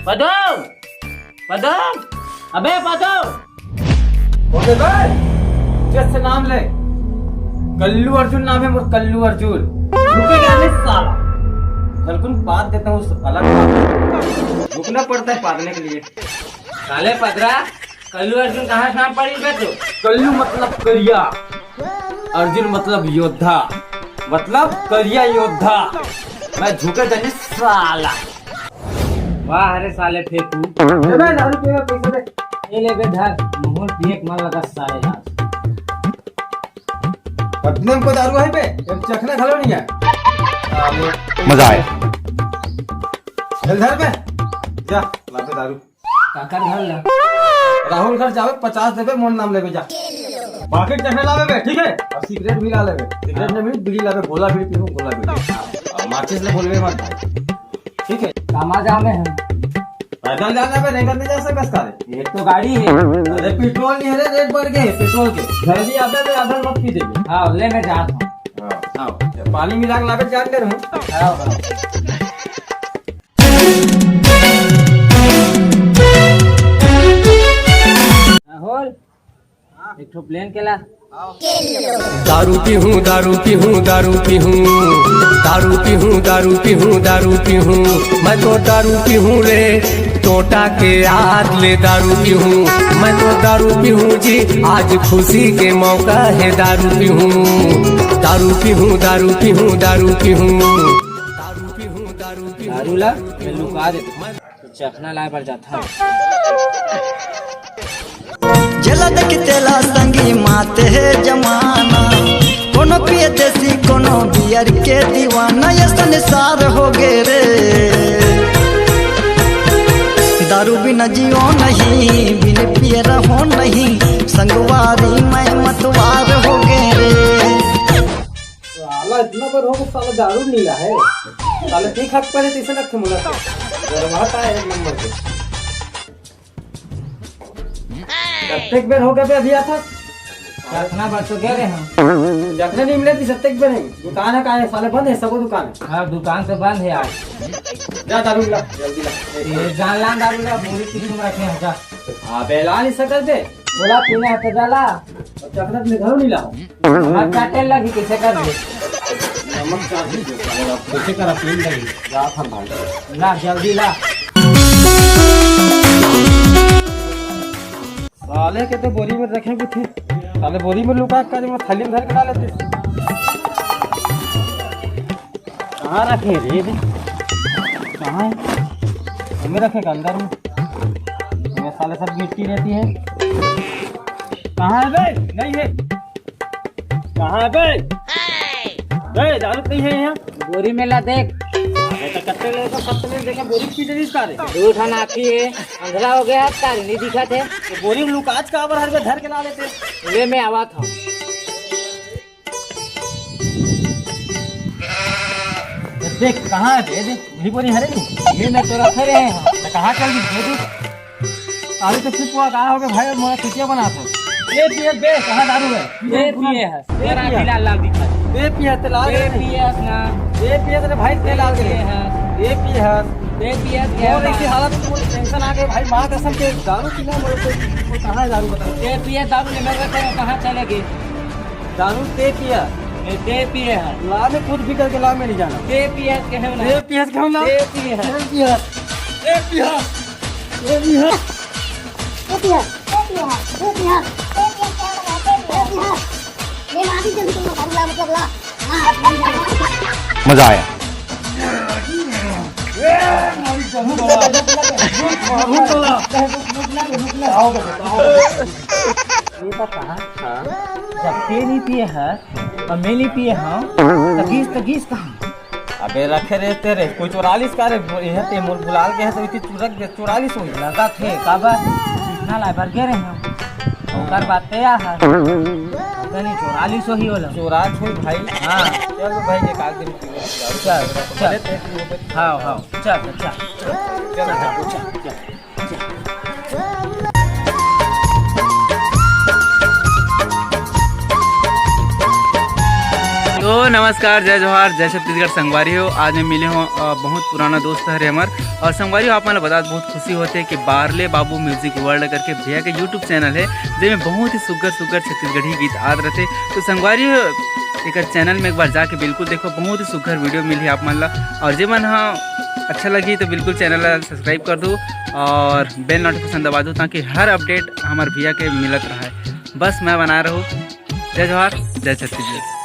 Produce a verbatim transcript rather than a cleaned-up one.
पदम, पदम, अबे पदम। ओके बे, जस नाम ले। कल्लू अर्जुन नाम है मोर, कल्लू अर्जुन। रुकेगा नहीं साला। कल कुन पाद देता हूँ उस अलग पाद। रुकना पड़ता है पादने के लिए। साले पदरा, कल्लू अर्जुन कहाँ से नाम पड़ी बे तू? कल्लू मतलब करिया, अर्जुन मतलब योद्धा, मतलब करिया योद्धा। मैं झुके जनी साला। वाह रे साले फेंकू। ए बे, दारू पीवे पैसे दे। ए ले बे धर, मुहूर्त एक मन लगा साले लाज। पत्नी में कोई दारू है बे? एक चखना घलो नहीं है। मजा आए। चल धर बे, जा, ला बे दारू। काकर घर ला? राहुल घर जावे, पचास देबे, मोर नाम लेबे जा। बाकी चखना लावे बे, ठीक है? और सिगरेट भी ला लेबे। सिगरेट नहीं, बीड़ी लावे, गोला बीड़ी पीहूँ, गोला बीड़ी। और माचिस ले बोलबे मत भाई। ठीक है? कामा जामे हम। पैदल जाना बे, रेंगत नहीं जा सकस का रे? एक तो गाड़ी है। अरे पेट्रोल नहीं है रे, रेट बढ़ गए हैं पेट्रोल के। जल्दी आबे बे, आधा मत पी देबे। हाँ, ले मैं जाता हूँ। हाँ, हाँ। पानी मिला के लाबे, जान ले रहूँ। हाँ, हाँ। राहुल, एक ठो प्लेन के ला। दारू पीहूँ, दारू पीहूँ, दारू पीहूँ, दारू पीहूँ, दारू पीहूँ, दारू पीहूँ, मैं तो दारू पीहूँ रे, टोटा के याद ले दारू पीहूँ, मैं तो दारू पीहूँ जी, आज खुशी के मौका है दारू पीहूँ, दारू पीहूँ, दारू पीहूँ, दारू पीहूँ, दारू पीहूँ, दारू पीहूँ। दारू ला, मैं लुका देता हूँ। चखना लाए बर जाथन। जेला देखी तेला संगी माते हे जमाना, कोनो पिए देसी, कोनो बियर के दीवाना, ये संसार हो गे रे। दारू बिना जियो नहीं, बिन पिए रहो नहीं, संगवारी मैं मतवार हो गे रे। साला इतना बेर हो गया, साला दारू नहीं ला है। साला पी खा के पहले तीसरे लग के मुलाकात। गरमाता है एक नंबर के। कत्तेक बेर हो गया बे अभी आता? रखना बस तो कह रहे हम। रखने नहीं मिले तो सत्तेक बेर है। दुकान है कहाँ है? साले बंद है, सबो दुकान है। हाँ, दुकान तो बंद है आज। जा दारू ला, जल्दी ला। ये जान ला दारू ला, पूरी किस्म रखे हैं, जा। अबे ला नहीं सकत बे। बोला पीना है तो जा ला। अब चखना अपने घरों नहीं लाओ। नमक चाटे लगी, कैसे कर दे? नमक चाट दे, साले, अब कैसे करा, पीन लगी। जा था भाई। ला, जल्दी ला। साले के तो बोरी में रखे कुछ। साले बोरी में लुका के, मैं थाली में धर के डाल लेते। कहाँ रखे रे? कहाँ है? हमें रखे का अंदर में। ये साले सब मिट्टी रहती है। कहाँ है बे? नहीं है। कहाँ है बे? बे, दारू नहीं है यहाँ। बोरी में ला देख। अबे तो कत्ते ले तो सत्ते ले देखे बोरी पीछे नहीं इसका रे। दू ठन आँखी है, अंधला हो गया है, तार नहीं दिखा थे। तो बोरी में लुकाच का अबर हर में धर के ला लेते। ले मैं आवा था। देख, कहाँ है बे? देख, वही बोरी हरे नहीं। ये मैं तो रखे रहे हैं। तो कहाँ चल गई? दे दे। अभी तो चुप हुआ, कहाँ हो गए भाई? मोला चुतिया बना था। ये पिए बे, कहाँ दारू है? ये पिए है। ये तेरा पिए। पीला लाल दिखा। ये पिए, ते लाल ये है। पिए है ना। ये पिए तेरे भाई, ते लाल ये है। ये पिए है। ये पिए है। और ऐसी हालत में मुझे टेंशन आ गई भाई, माँ कसम के दारू पीना मेरे को, वो कहाँ है दारू बता? ये पिए दारू ले, मैं रखे रहे, कहाँ चले गए? दारू ते पिया। ए, ते पिए है। ला में कुछ भी करके ला में नहीं जाना। ते पिए है, कहे ना। ते पिए है, कहे ना। ते पिए है। ते पिए है। ते पिए है। ते पिए है। ते पिए है, ते पिए है, ते पिए है, ते पिए है, ते पिए है। ले ला भी जल्दी तुम लोग दारू ला, मतलब ला। हाँ, हाँ, हाँ। मजा आया। जब ते नहीं पिए है, और मैं नहीं पिए हूँ, तो गीस, तो गीस कहाँ? अबे रखे रे तेरे, कोई चोरा लिस का रे? यह ते मोर बुलाल के है तो इतनी चुरक दे, चोरा लिस होई। लगा थे, काबर? इतना लाइबर गे रहे हम। ओकर बात ते आ है। ओकर नहीं चोरा लिस होई होला। चोरा छोड़ भाई। हाँ। चल भाई, एक आध दिन पीले चल, चल। चले ते पीले। हाँ, हाँ। चल, चल, चल। चल, चल, चल। तो तो नमस्कार, जय जोहार, जय छत्तीसगढ़ संगवारी हो। आज मैं मिले हों, अ, बहुत पुराना दोस्त हरे हमर। और संगवारी हो, आप मन ल बतात बहुत खुशी होथे कि बारले बाबू म्यूजिक वर्ल्ड करके भैया के YouTube चैनल हे, जेमे बहुत ही सुग्घर सुग्घर छत्तीसगढ़ी गीत आत रथे। तो संगवारी हो, एकर चैनल में एक बार जाके बिल्कुल देखो, बहुत ही सुग्घर वीडियो मिलही आप मन ला। और जे मन ह अच्छा लगही तो बिल्कुल चैनल ला सब्सक्राइब कर दो और बेल नोटिफिकेशन दबा दो, ताकि हर अपडेट हमर भैया के मिलत रहे। बस मैं बनाए रहूँ। जय जोहार, जय छत्तीसगढ़।